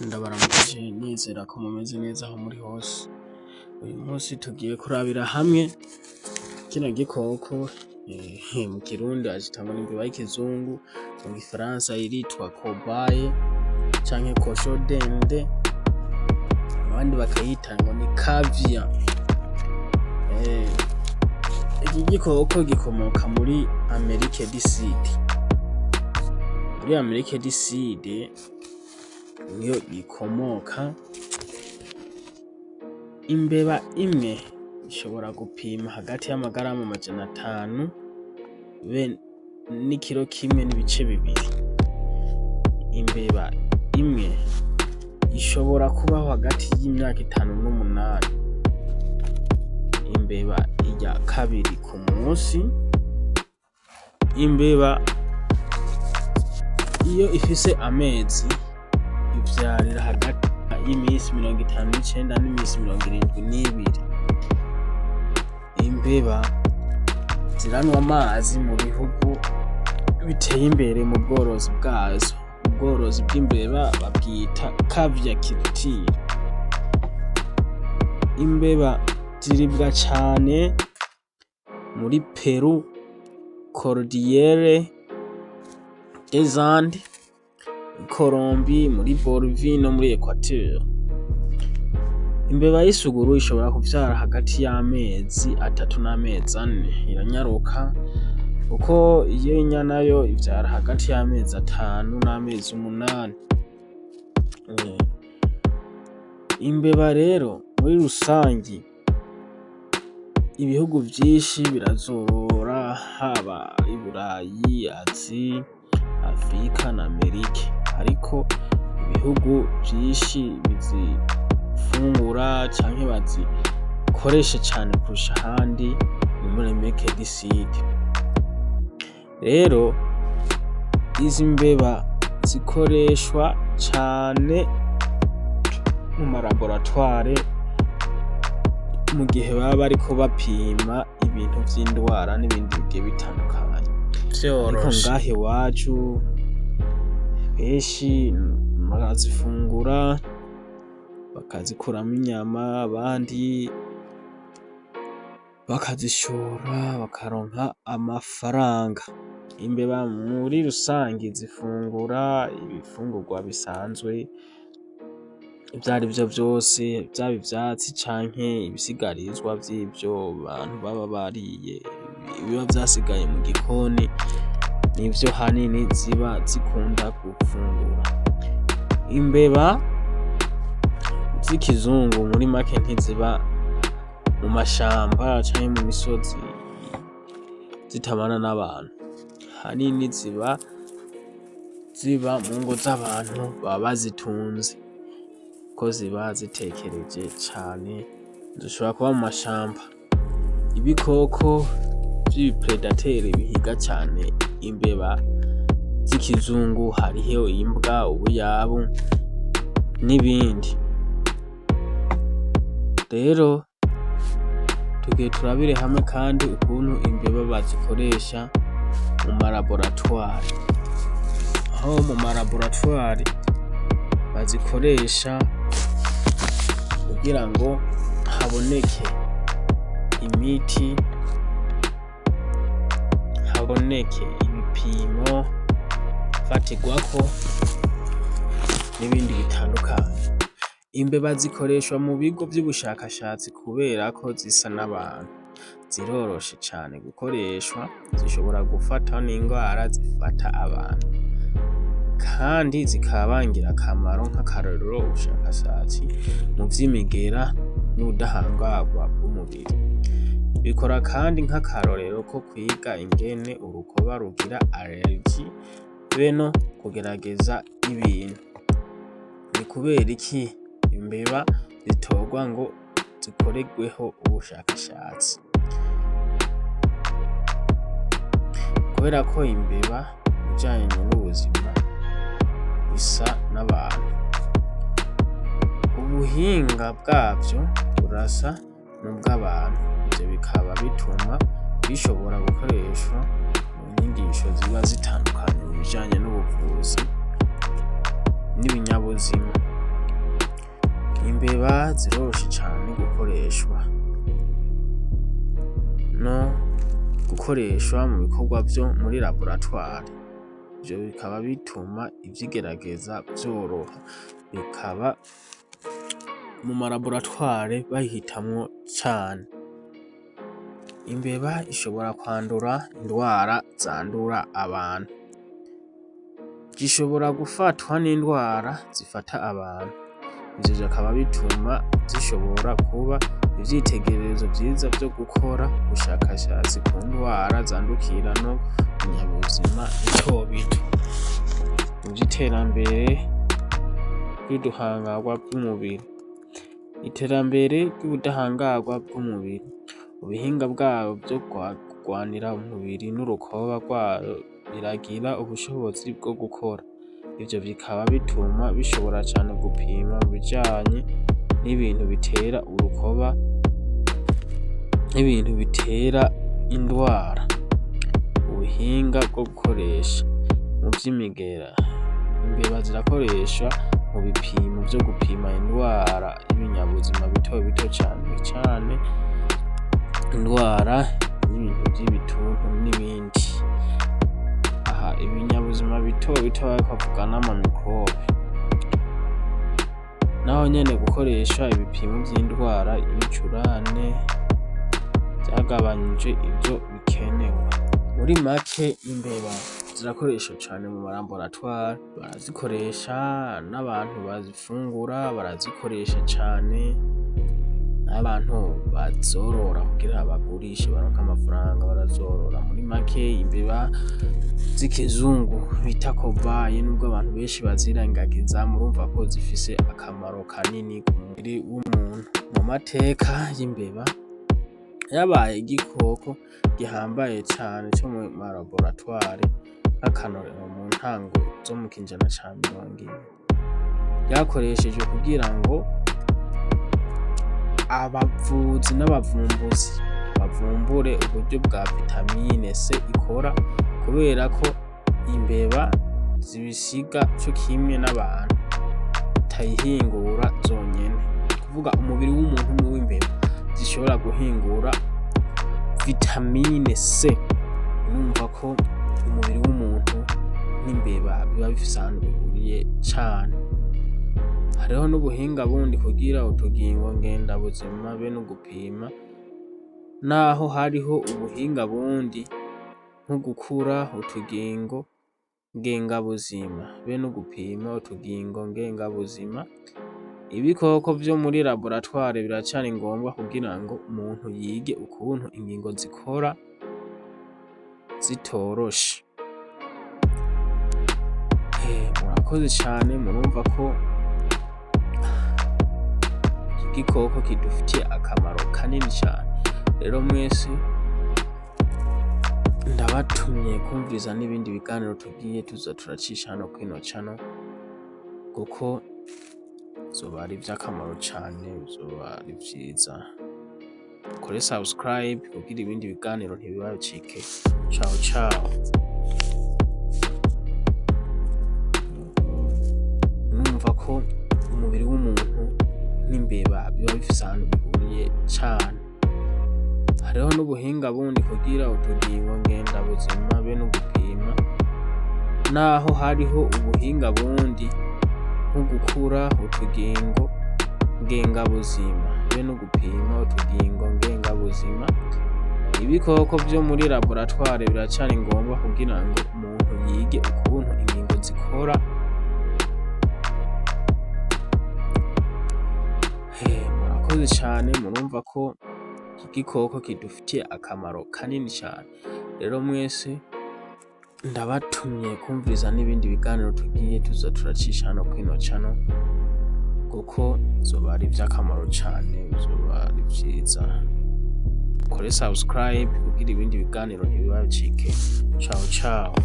Ndabaramukije, nizera ko mumeze neza aho muri hose. Uyu munsi tugiye kurabira hamwe kino gikoko. Mu Kirundi bacita ngo n'imbeba y'ikizungu, mu gifaransa iritwa cobaye canke cochon d'Inde, abandi bakayita ngo ni cavia. Iki gikoko gikomoka muri Amerique du Sud. Muri Amerique du Sud niyo gikomoka. Imbeba imwe ishobora gupima hagati y'amagarama 500 be n'ikiro 1.2. Imbeba imwe ishobora kubaho hagati y'imyaka 5 n'8. Imbeba irya kabiri ku musi. Imbeba iyo ifise amezi ivyarira hagati y'imisi 59 n'imisi 72. Imbeba ziranwa amazi mu bihugu biteye imbere mu bworozi bwazo. Ubworozi bw'imbeba babwita caviculture. Imbeba ziribwa cane muri Peru, Cordillère des Andes, Colombie, muri Bolivie no muri Equateur. Imbeba y'isuguru ishobora kuvyara hagati y'amezi 3 n'amezi 4, iranyaruka, kuko iy'inya nayo ivyara hagati y'amezi 5 n'amezi 8. Imbeba rero muri rusangi ibihugu vyinshi birazorora, haba i Burayi, Asie, Afrika na Amerike, ariko ibihugu vyinshi bizifungura canke bazikoresha cane kurusha ahandi ni muri Amerique du Sud. Rero izi mbeba zikoreshwa cane mu ma laboratoire mu gihe baba bariko bapima ibintu vy'indwara n'ibindi bigiye bitandukanye. Ariko Vyoroshe. ngaha iwacu benshi barazifungura bakazikuramwo inyama, abandi bakazishora bakaronka amafaranga. Imbeba muri rusangi zifungura ibifungurwa bisanzwe ivyarivyo vyose, vyaba ivyatsi canke ibisigarizwa vy'ivyo abantu baba bariye biba vyasigaye mu gikoni, nivyo hanini ziba zikunda gufungura. Imbeba z'ikizungu muri make ntiziba mu mashamba canke mu misozi zitabana n'abantu, hanini ziba ziba mu ngo z'abantu baba bazitunze, kuko ziba zitekereje cane, zishobora kuba mu mashamba. Ibikoko vy'ibi prédateurs bihiga cane imbeba z'ikizungu hariho imbwa, ubuyabu n'ibindi. Rero tugiye turabire hamwe kandi ukuntu imbeba bazikoresha mu ma laboratoire, aho mu ma laboratoire bazikoresha kugira ngo haboneke imiti, haboneke ibipimo fatirwako n'ibindi bitandukanye. Imbeba zikoreshwa mu bigo vy'ubushakashatsi kubera ko zisa n'abantu, ziroroshe cane gukoreshwa, zishobora gufata n'ingwara zifata abantu, kandi zikaba ngirakamaro, nk'akarorero ubushakashatsi mu vy'imigera n'ubudahangarwa bw'umubiri. Bikora kandi nk'akarorero ko kwiga ingene urukoba rugira allergie be no kugerageza ibintu. Ni kubera iki imbeba zitorwa ngo zikoregweho ubushakashatsi? Kubera ko imbeba mubijanye n'ubuzima bisa n'abantu, ubuhinga bwavyo burasa n'ubw'abantu, ivyo bikaba bituma bishobora gukoreshwa mu nyigisho ziba zitandukanye mu bijanye n'ubuvuzi n'ibinyabuzima. Imbeba ziroroshe cane gukoreshwa no gukoreshwa mu bikorwa vyo muri laboratoire, ivyo bikaba bituma ivyigerageza vyoroha, bikaba mu ma laboratoire bayihitamwo cane. Imbeba ishobora kwandura indwara zandura abantu, zishobora gufatwa n'indwara zifata abantu, ivyo bikaba bituma zishobora kuba ivyitegererezo vyiza vyo gukora ubushakashatsi ku ndwara zandukira no binyabuzima bitobito, mu vy'iterambere ry'uduhangarwa bw'umubiri, iterambere ry'ubudahangarwa bw'umubiri, ubuhinga bwabo bwo kugwanira umubiri n'urukoba rwayo biragira ubushobozi bwo gukora, ivyo bikaba bituma bishobora cane gupima mu bijanye n'ibintu bitera urukoba n'ibintu bitera indwara, ubuhinga bwo gukoresha mu vy'imigera, imbeba zirakoresha mu bipimo vyo gupima indwara y'ibinyabuzima bito bito cane cane indwara y'ibintu vy'ibituntu n'ibindi, aha ibinyabuzima bito bito bariko bavuga n'ama microbe, naho nyene gukoresha ibipimo vy'indwara y'ibicurane vyagabanije ivyo bikenewe. Muri make imbeba zirakoreshwa cane mu ma laboratoire, barazikoresha n'abantu bazifungura barazikoresha cane, n'abantu bazorora kugira bagurishe baronke amafaranga barazorora, muri make imbeba z'ikizungu bita cobaye nubwo abantu benshi bazirengagiza murumva ko zifise akamaro kanini ku mubiri w'umuntu. Mu mateka y'imbeba yabaye igikoko gihambaye cane co mu ma laboratoire nk'akarorero mu ntango zo mu kinjana ca 20, ryakoreshejwe kugira ngo abavuzi n'abavumbuzi bavumbure uburyo bwa vitamine C ikora kubera ko imbeba zibisiga co kimwe n'abantu zitayihingura zonyene, kuvuga umubiri w'umuntu n'uwimbeba zishobora guhingura vitamine C, urumva ko umubiri w'umuntu n'imbeba biba bifise ahantu bihuriye cane. Hariho n'ubuhinga bundi kugira utugingo ngendabuzima be n'ugupima, naho hariho ubuhinga bundi nko gukura utugingo ngengabuzima be n'ugupima utugingo ngengabuzima, ibikoko vyo muri laboratoire biracari ngombwa kugira ngo umuntu yige ukuntu ingingo zikora zitoroshe. Murakoze cane murumva ko iki gikoko kidufitiye akamaro kanini cane, rero mwese ndabatumye kumviriza n'ibindi biganiro tugiye tuza turacisha hano kwino channel, kuko vyoba ari ivy'akamaro cane, vyoba ari vyiza. Mukore subscribe kugira ibindi biganiro ntibibacike. Ciao ciao. Numva ko umubiri w'umuntu n'imbeba biba bifise ahantu bihuriye cane. Hariho n'ubuhinga bundi kugira utugingo ngendabuzima be n'ugupima, naho hariho ubuhinga bundi nko gukura utugingo ngengabuzima be n'ugupima utugingo ngengabuzima, ibikoko vyo muri laboratoire biracari ngombwa kugira ngo umuntu yige ukuntu ingingo zikora. Murakoze cane murumva ko iki gikoko kidufitiye akamaro kanini cane, rero mwese ndabatumye kumviriza n'ibindi biganiro tugiye tuza turacisha hano kwino channel, kuko vyoba ari ivy'akamaro cane, vyoba ari vyiza. Mukore subscribe kugira ibindi biganiro ntibibacike. Ciao ciao.